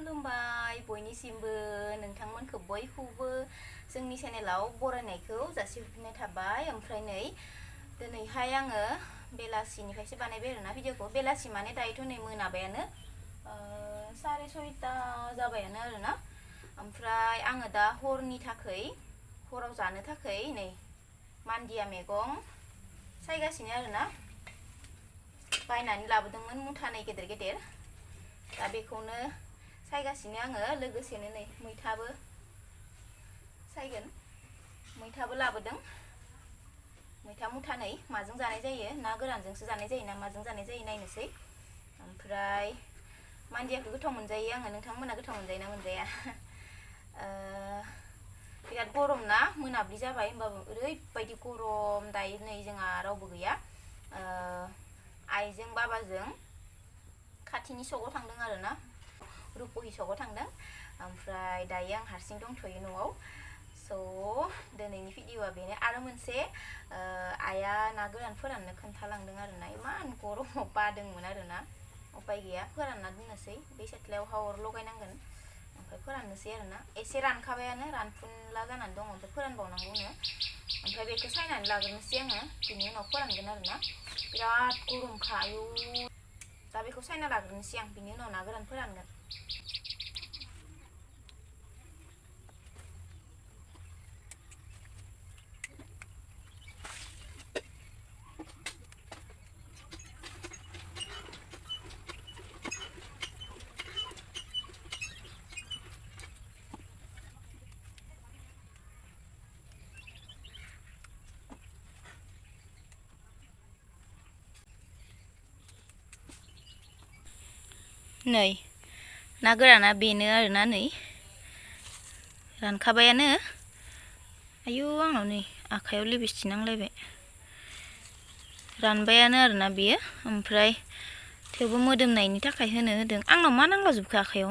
खुलुमबाय बयनिसिमबो नोंथांमोनखौ बयखौबो जोंनि चेनेलाव बरायनायखौ जासिहरनाय थाबाय। ओमफ्राय नै दिनैहाय आङो बेलासिनिफ्रायसो बानायबाय आरोना भिडिअखौ। बेलासि माने दायोथ' नै मोनाबायानो 6:30 जाबायानो आरोना। ओमफ्राय आङो दा हरनि थाखाय हराव जानो थाखाय नै मान्दिया मैगं सायगासिनो आरोना। बायनानै लाबोदोंमोन मुथानै गेदेर गेदेर, दा बेखौनो सायगासिनो आङो। लोगोसेनो नै मैथाबो सायगोन, मैथाबो लाबोदों। मैथा मुथानै माजों जानाय जायो, ना गोरानजोंसो जानाय जायो ना माजों जानाय जायो नायनोसै। ओमफ्राय मान्दियाखौ गोथाव मोनजायो आङो, नोंथांमोना गोथाव मोनजायो ना मोनजाया? बिराद गरम ना, मोनाब्लि जाबाय होमबाबो ओरैबायदि गरम। दायो नै जोंहा रावबो गैया, आइजों बाबाजों खाथिनि सकआव थांदों आरोना, रुपहि सकआव थांदों। ओमफ्राय दायो आं हारसिं दंथ'यो न'आव। दिनैनि भिडिअआ बेनो। आरो मोनसे आइया ना गोरान फोराननो खोन्थालांदों आरोना, इमान गरमाव बादोंमोन आरोना, उपाय गैया फोरानना दोननोसै। बै सेथ्लायावहा अर लगायनांगोन, ओमफ्राय फोराननोसै आरोना। एसे रानखाबायानो, रानफुनला जानानै दङ, ओमफ्राय फोरानबावनांगौनो। ओमफ्राय बेखौ सायनानै लाग्रोनोसै आङो, बिनि उनाव फोरानगोन आरोना। बिराद गरमखा आयु। दा बेखौ सायना लाग्रोनोसै आं, बिनि उनाव ना गोरान फोरानगोन। नै ना गोराना बेनो आरोना, नै रानखाबायानो। आयु आंनाव नै आखायाव लिपस्टिक नांलायबाय। रानबायानो आरोना बेयो। ओमफ्राय थेवबो मोदोमनायनि थाखाय होनो होदों। आंनाव मा नांलाजोबखो आखायाव?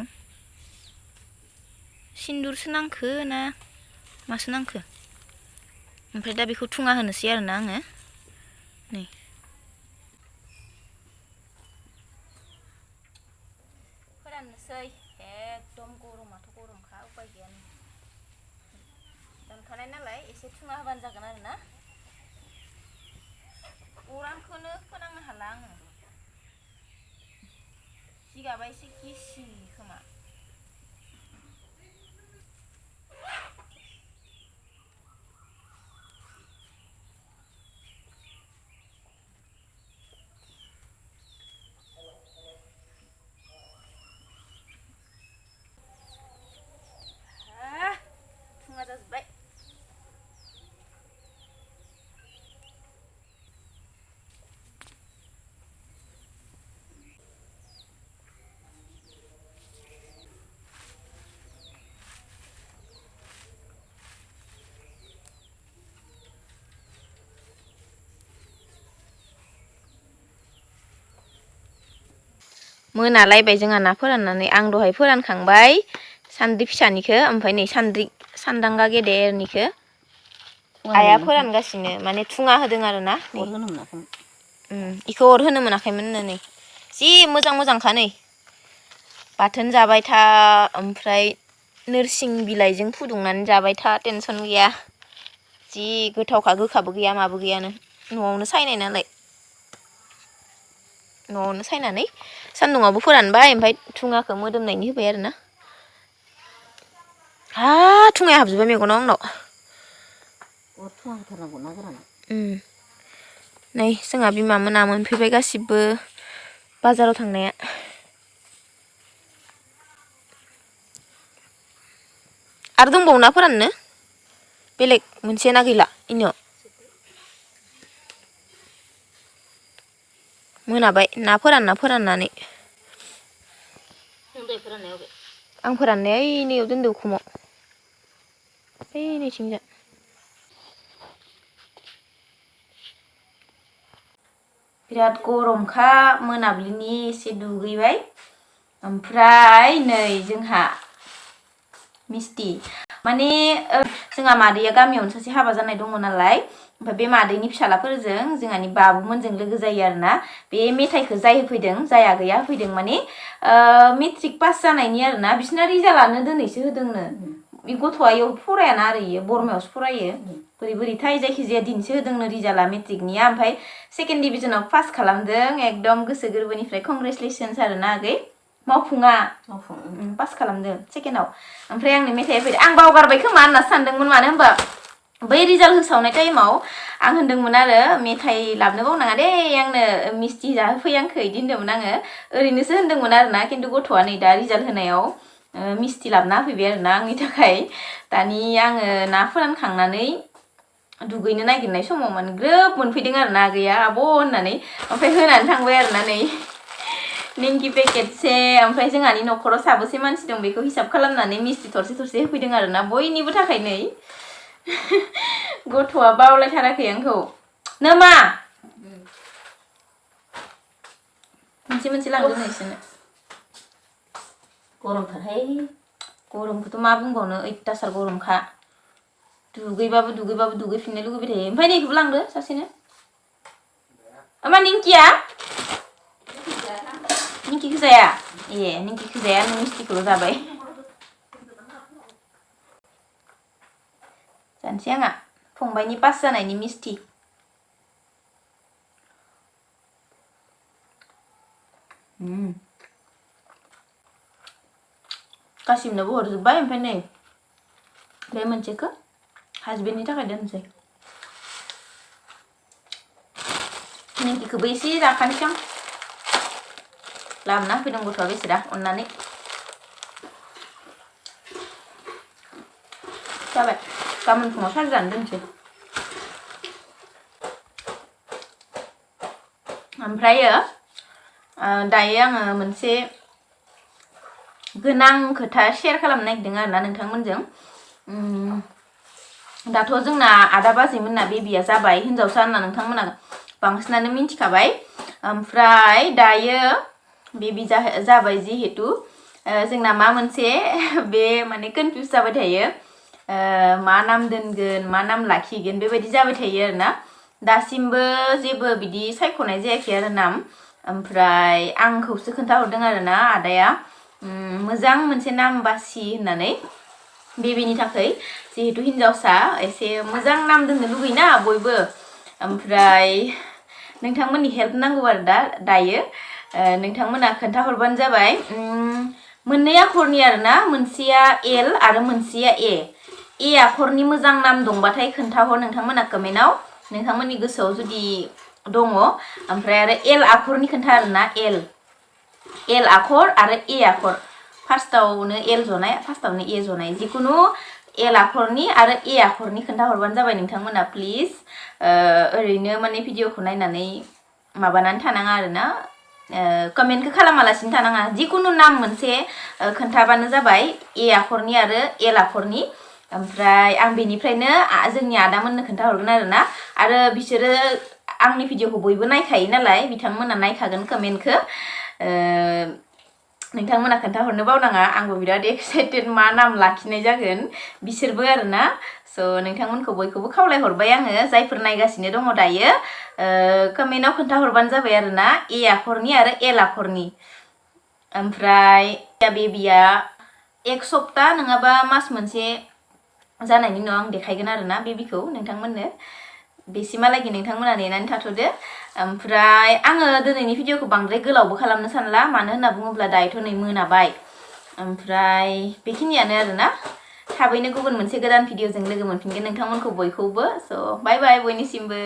सिन्दुरसो नांखो ना मासो नांखो? ओमफ्राय दा बेखौ थुङा होनोसै आरोना आङो। नै फोराननोसै। एकदम गरमाथ' गरमखा, उपाय गैया। दानखानाय नालाय एसे थुङा होबानो जागोन आरोना। अरांखौनो फोनांनो हाला आङो, जिगाबा एसे गिसि खोमा। थुङा जाजोब्बाय। मोनालायबाय जोंहा ना फोराननानै। आं दहाय फोरानखांबाय सान्द्रि फिसानिखौ, ओमफ्राय नै सान्दांगा गेदेरनिखौ आइया फोरानगासिनो। माने थुङा होदों आरोना। इखौ अर होनो मोनाखैमोननो। नै जि मोजां मोजांखा, नै बाथोन जाबाय था, ओमफ्राय नोरसिं बिलाइजों फुदुंनानै जाबाय था, टेनसन गैया। जि गोथावखा, गोखाबो गैया माबो गैयानो। न'आवनो सायनाय नालाय, न'आवनो सायनानै सान्दुङावबो फोरानबाय, ओमफ्राय थुङाखौ मोदोमनायनि होबाय आरोना। थुङाया हाबजोब्बाय मेगनाव आंनाव। थुङा होथारनांगौ ना गोराना। नै जोंहा बिमा मोना मोनफैबाय गासिबो बाजाराव थांनाया। आरो दंबावो ना फोराननो? बेलेग मोनसे ना गैला इनियाव? मोनाबाय ना फोराननानै। आं फोराननाया ओइ नैयाव दोनदो उखुमाव, ओइ नैथिंजा। बिराद गरमखा, मोनाब्लिनि एसे दुगैबाय। ओमफ्राय नै जोंहा मिस्टि, माने जोंहा मादैया गामियावनो सासे हाबा जानाय दङ नालाय, ओमफ्राय बे मादैनि फिसालाफोरजों जोंहानि बाबुमोनजों लोगो जायो आरोना बे मेथाइखौ जाय होफैदों जाया गैया होफैदों माने मेट्रिक पास जानायनि आरोना बिसोरना रिजाल्टआनो दिनैसो होदोंनो बे गथ'आ इयाव फरायाना आरो इयो बरमायावसो फरायो बोरै बोरैथाय जायखिजाया दिनैसो होदोंनो रिजाल्टआ मेट्रिकनिया ओमफ्राय सेकेन्ड डिभिजनाव पास खालामदों एकदम गोसो गोरबोनिफ्राय कंग्रेचुलेसन्स आरोना आगै मावफुङा पास खालामदों सेकेन्डआव ओमफ्राय आंनो मेथाइ होफैदों आं बावगारबाय खोमा होनना सानदोंमोन मानो होनबा बै रिजाल्ट होसावनाय टाइमाव आं होनदोंमोन आरो मेथाइ लाबनो बावनाङा दे आंनो मिस्टि जाहोफै आंखौ इदि होनदोंमोन आङो ओरैनोसो होनदोंमोन आरोना खिन्थु गथ'आ नै दा रिजाल्ट होनायाव मिस्टि लाबना होफैबाय आरोना आंनि थाखाय दानि आङो ना फोरानखांनानै दुगैनो नागिरनाय समाव माने ग्रोब मोनफैदों आरोना आगैया आब' होननानै ओमफ्राय होनानै थांबाय आरोना नै निंकि पेकेटसे ओमफ्राय जोंहानि न'खराव साबेसे मानसि दं बेखौ हिसाब खालामनानै मिस्टि थरसे थरसे होफैदों आरोना बयनिबो थाखाय नै गथ'आ बावलायथाराखै आंखौ नोमा मोनसे मोनसे लांदों नोंसोरनो गरमथारहाय गरमखौथ' मा बुंबावनो अयथासार गरमखा दुगैबाबो दुगैफिननो लुगैबाय थायो ओमफ्राय नैखौबो लांदो सासेनो मा निंकिया निंकिखौ जाया ए निंकिखौ जाया नों मिस्टिखौल' जाबाय जानोसै आंहा फंबायनि पास जानायनि मिस्टि गासिबनोबो हरजोब्बाय ओमफ्राय नै बे मोनसेखौ हासबेन्डनि थाखाय दोनसै निंकिखौबो एसे जाखानोसै आं लाबोना होफैदों गथ'आ बेसेरा अननानै जाबाय गाबोन फुङाव सारजानो दोनसै ओमफ्रायो दायो आङो मोनसे गोनां खोथा शेयार खालामनो नागिरदों आरोना नोंथांमोनजों दाथ' जोंना आदा बाजैमोनना बेबिया जाबाय हिनजावसा होनना नोंथांमोना बांसिनानो मिन्थिखाबाय ओमफ्राय दायो बेबि जाबाय जिहेतु जोंना मा मोनसे बे माने कनफ्यूज जाबाय थायो मा नाम दोनगोन मा नाम लाखिगोन बेबायदि जाबाय थायो आरोना दासिमबो जेबो बिदि सायख'नाय जायाखै आरो नाम ओमफ्राय आंखौसो खोन्थाहरदों आरोना आदाया मोजां मोनसे नाम बासि होननानै बेबिनि थाखाय जिहेतु हिनजावसा एसे मोजां नाम दोननो लुगैना बयबो ओमफ्राय नोंथांमोननि हेल्प नांगौ आरो दायो नोंथांमोना खोन्थाहरबानो जाबाय मोननै आखरनि आरोना मोनसेया एल आरो मोनसेया ए आखरनि मोजां नाम दंबाथाय खोन्थाहर नोंथांमोना कमेन्टआव नोंथांमोननि गोसोआव जुदि दङ ओमफ्राय आरो एल आखरनि खोन्था आरोना एल आखर आरो ए आखर फार्स्टआवनो एल जनाय फार्स्टआवनो ए जनाय जिखुनु एल आखरनि आरो ए आखरनि खोन्थाहरबानो जाबाय नोंथांमोना प्लिज ओरैनो माने भिडिअखौ नायनानै माबानानै थानाङा आरोना कमेन्टखौ खालामालासिनो थानाङा जिखुनु नाम मोनसे खोन्थाबानो जाबाय ए आखरनि आरो एल आखरनि ओमफ्राय आं बेनिफ्रायनो जोंनि आदामोननो खोन्थाहरगोन आरोना आरो बिसोरो आंनि भिडिअखौ बयबो नायखायो नालाय बिथांमोना नायखागोन कमेन्टखौ नोंथांमोना खोन्थाहरनो बावनाङा आंबो बिराद एक्साइटेड मा नाम लाखिनाय जागोन बिसोरबो आरोना स' नोंथांमोनखौ बयखौबो खावलायहरबाय आङो जायफोर नायगासिनो दङ दायो कमेन्टआव खोन्थाहरबानो जाबाय आरोना ए आखरनि आरो एल आखरनि ओमफ्राय बेबिया एक सप्ता नङाबा मास मोनसे जानायनि उनाव आं देखायगोन आरोना बेबिखौ नोंथांमोननो बेसिमहालागै नोंथांमोना नेनानै थाथ'दो ओमफ्राय आङो दिनैनि भिडिअखौ बांद्राय गोलावबो खालामनो सानला मानो होनना बुङोब्ला दायोथ' नै मोनाबाय ओमफ्राय बेखिनियानो आरोना थाबैनो गुबुन मोनसे गोदान भिडिअजों लोगो मोनफिनगोन नोंथांमोनखौ बयखौबो स' बाय बाय बयनिसिमबो